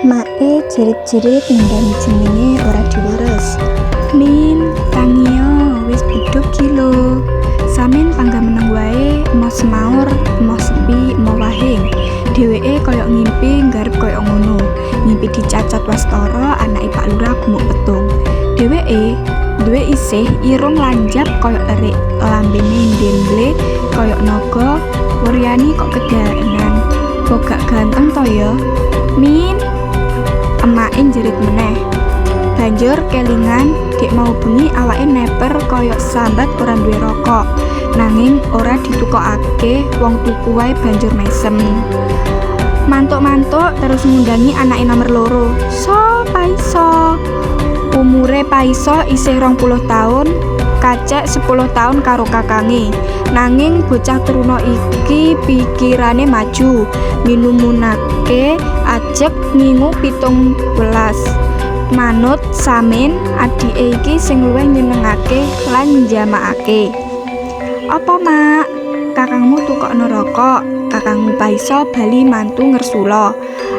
Make jerit-jerit ngendani jenenge ora diweres. Min, tangiyo, wis buduk ki lho. Samin panggah meneng wae, emoh semaur, emoh sepi, emoh wahing. Dheweke koyok ngimpi nggarep koyok ngono. Ngimpi dicacat wastara anake Pak Lurah Gumuk Petung. Dheweke duwe isih irung lanjap koyok erik, lambene ndemble koyok naga. Muryani kok kedanan. Kok gak ganteng to ya? Min, emake njerit meneh. Banjur kelingan dek mau bengi awake neper koyok sambat ora duwe rokok. Nanging ora ditukokake, wong tuku wae banjur mesem. Mantuk-mantuk terus ngundangi anake nomor loro. So, Paiso. Umure Paiso isih 20 taun, kacek 10 taun karo kakange. Nanging bocah teruna iki pikirane maju, minumunake ajeg ngingu 17. Manut Samin, adike iki sing luwih nyenengake lan njamakake. Apa, Mak? Kakangmu tukokno rokok. Kakangmu Paiso bali mantu ngersula.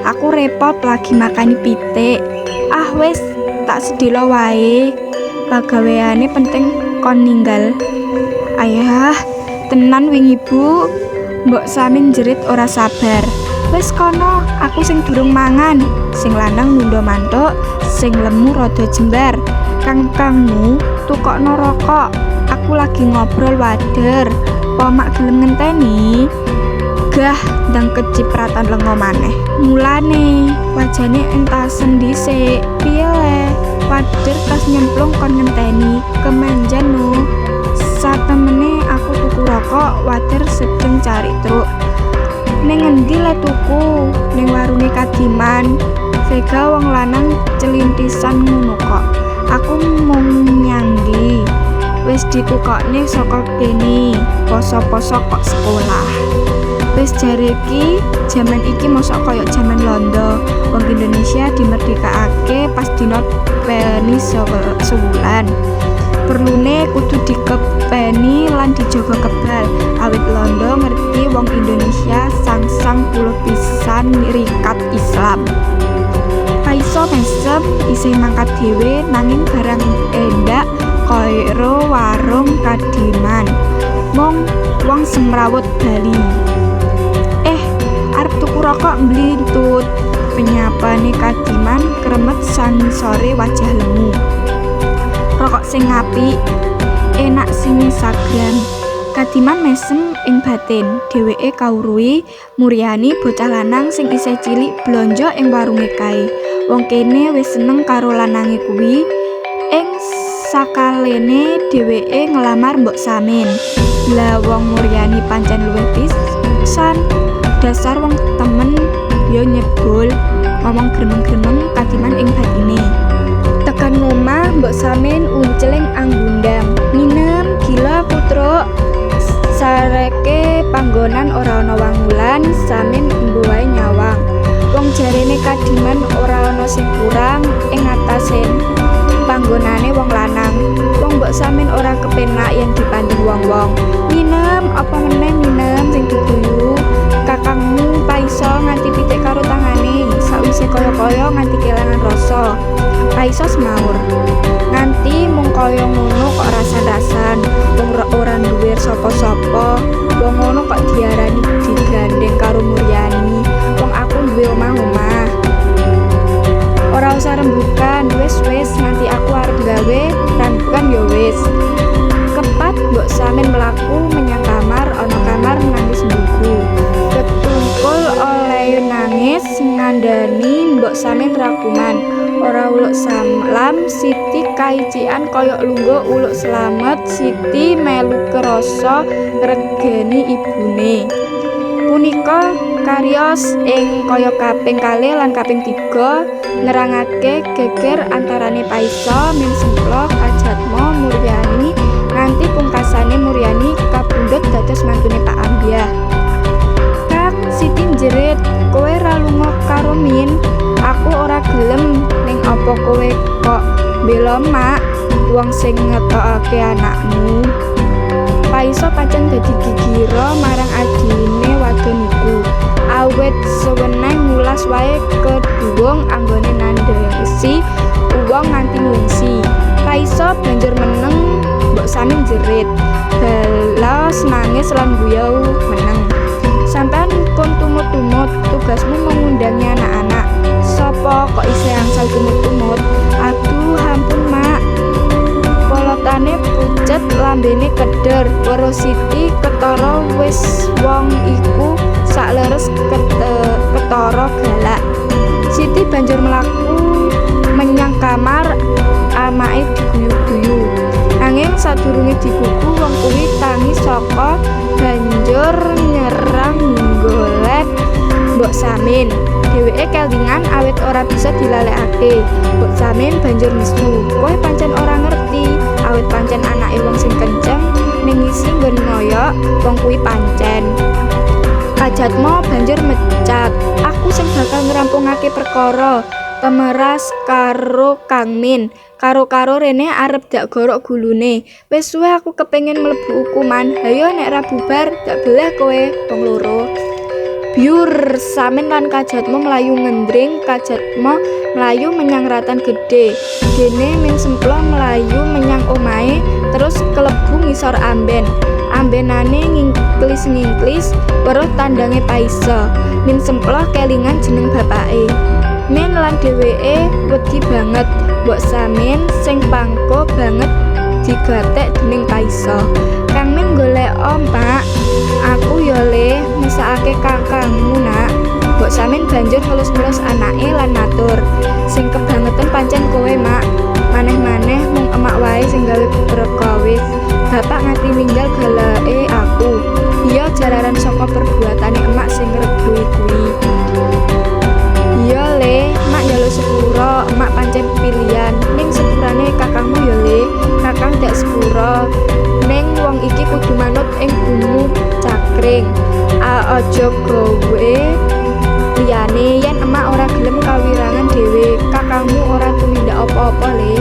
Aku repot lagi makani pitik. Ah wis, tak sedhela wae. Pagaweane penting kon ninggal. Ayah, tenan wingi Bu. Mbok Samin jerit ora sabar. Wis kono, aku sing durung mangan. Sing lanang nunda mantuk, sing lemu rada jembar. Kangkangmu tukokno rokok. Aku lagi ngobrol wader. Po mak gelem ngenteni? Gah, ndang kecipratan lenga maneh. Mulane, wajane entasen dhisik. Piye le? Wader tas nyemplung kon ngenteni. Kemanjan no. Satemene aku tuku rokok, wader sedeng cari truk. Ning ngendi le tuku? Ning warunge Kadiman. Vega wong lanang celintisan ngono kok. Aku mung nyanggi. Wis ditukokne saka kene. Poso-poso kok sekolah. Wis jare ki jaman iki mosok koyok jaman Londo. Wong Indonesia dimerdekakake pas dina peni sewulan. Perlune kudu dikepeni lan dijaga kebal. Awit Londo ngerti wong Indonesia sangsang puluh pisan ngrikat Islam. Paiso mesem isih mangkat dhewe nanging barang endak karo warung Kadiman. Mung wong semrawut bali. Arep tuku rokok mblintut. Penyapane Kadiman kremet sangisore wajah lemu. Rokok sing apik, enak sing Instagram. Kadiman mesem ing batin, dheweke kawruhi Muryani bocah lanang sing isih cilik blonjo ing warunge kae. Wong kene wis seneng karo lanange kuwi. Ing sakalene dheweke nglamar Mbok Samin. Lah wong Muryani pancen luwih pisan. Dasar wong temen yo nyebul, ngomong gremeng-gremeng Kadiman ing batine. Tekan ngomah Mbok Samin unceling anggundang. Minem gila putruk. Sareke panggonan ora ana wangulan, Samin embuh wae nyawang. Wong jarene Kadiman ora ana sing kurang ing atase panggonane wong lanang. Wong Mbok Samin ora kepenak yen dipandeng wong-wong. Minem apa meneh minem sing diguyu. Kakangmu Paiso nganti pitik karo tangane, sawise kaya-kaya nganti kelangan rasa. Paiso semaur. Nganti mung kaya ngono kok rasan-rasan, wong ora duwe sapa-sapa. Wong ngono kok diarani digandeng karo Muryani. Wong aku duwe omah-omah. Ora usah rembukan, wis-wis nganti aku arep gawe rembukan ya wis. Kepat Mbok Samin mlaku menyang kamar, ana kamar nangis mbuku. Ketungkul oleh nangis ngandani Mbok Samin rakuman. Ora uluk salam Siti kaicikan koyok lungguh uluk slamet. Siti melu kerasa ngregeni ibune. Punika cariyos ing kaya kaping kalih lan kaping 3 nerangake geger antarane Paiso, Min Semplo, Kajatmo, Muryani nganti pungkasane Muryani kapundhut dados mantune Pak Ambyah. Kang Siti njerit, kowe ra lunga karo Min? Aku ora gelem. Ning apa kowe kok bela mak wong sing ngetokake anakmu? Paiso pancen dadi gigira marang adine wadon iku. Awit seweneh ngulas wae keduwung nanggung anggone nandhesi uwong nganti ngungsi. Paiso banjur meneng, Mbok Samin jerit. Balas nangis lan guyau meneng. Sampean kon tumut-tumut, tugasmu mengundangi anak-anak. Sopo kok isih angsal tumut-tumut? Aduh, ampun, Mak. Polotane pucet, lambene keder. Weruh Siti ketara wis wong iku sakleres ketara galak. Siti banjur mlaku menyang kamar amake diguyu-guyu. Nanging sadurunge digugu wong kuwi tangi saka banjur nyerang nggolet Mbok Samin. Dheweke kelingan awit ora bisa dilalekake. Mbok Samin banjur nesu. Kowe pancen ora ngerti, awit pancen anake wong sing kenceng ning ngisi nggon ngoyok wong kuwi pancen. Kajatmo banjur mecat. Aku sing bakal ngrampungake perkara pemeras karo Kang Min. Karo-karo rene arep dak gorok gulune. Wis suwe aku kepengin mlebu hukuman. Hayo nek ra bubar dak belah kowe wong loro. Byur Samin lan Kajatmo mlayu ngendring, Kajatmo mlayu menyang ratan gedhe. Dene Min Semplo mlayu menyang omahe terus kelebu ngisor amben. Ambenane ngingklis-ngingklis weruh tandange Paiso. Min Semplo kelingan jeneng bapake. Min lan dheweke wedi banget. Mbok Samin sing pangko banget digatek dening Paiso. Kang Min golek om, Pak. Aku yo le mesakake kakangmu, Nak. Mbok Samin banjur ngelus-ngelus anake lan matur, sing kebangetan pancen kowe, Mak. Maneh-maneh mung emak wae sing gawe perkawis. Bapak nganti ninggal galake aku. Iya jalaran saka perbuatane emak sing ngrebui kuwi. Iya le, mak njaluk sepuro, emak pancen pilihan. Ning sepurane kakangmu ya le, kakang dak sepuro. Ning wong iki kudu manut ing gumuk cakring. Aja gawe liyane yen emak ora gelem kawirangan dhewe, kakangmu ora tumindak apa-apa le.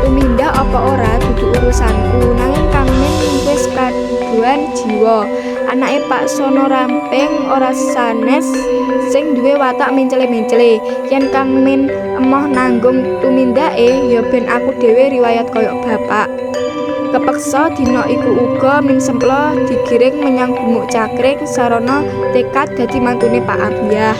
Tumindak apa ora dudu urusanku. Nanging Kang Min wis kaduan jiwa. Anake Pak Sono Ramping ora sanes sing duwe watak mencele-mencele. Yen Kang Min emoh nanggung tumindake ya ben aku dhewe riwayat koyok bapak. Kepeksa dina iku uga Min Semplo digiring menyang gumuk cakring sarana tekad dadi mantune Pak Abiyah.